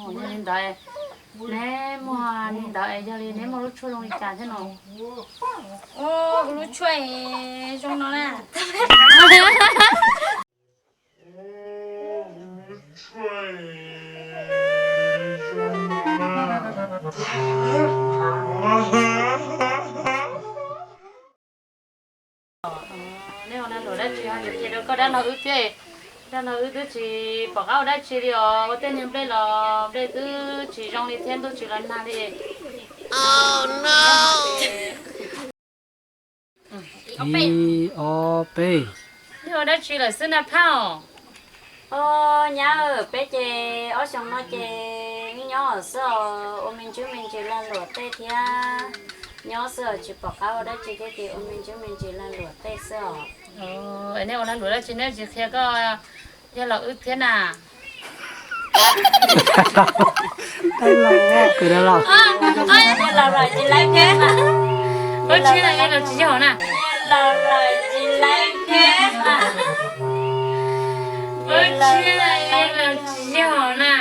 Li ntawd, neb muag li ntawd es yog li neb muaj lub tshuaj zoo li cas thiab no? Kuv lub tshuaj zoo no na. Nej ua lag luam dab tsi ho yuav qhia rau koj dab no wb thiab? Dab no wb twb tsis pom qab ua dab tsi li os, ua tej niag nplej los nplej twb tsis zoo li thiab, ntuj tsis los nag li. Ib, ob, peb. Nej ua dab tsi lawm xwb na phauj? Os, nyab, peb ces ob xyoos no ces wb nyob xwb os, ua me ntsis me ntsis lag luam tej thiab. Nyob xwb os, tsis pom qab ua dab tsi thiab ces ua me ntsis me ntsis lag luam tej xwb os. Nej ua lag luam dab tsi neb tsis qhia koj yawg laus wb thiab na? Yawg laus los tsis laib thiab. Ua tsis laib los tsis yog na. Yawg laus los tsis laib thiab. Ua tsis laib los tsis yog na.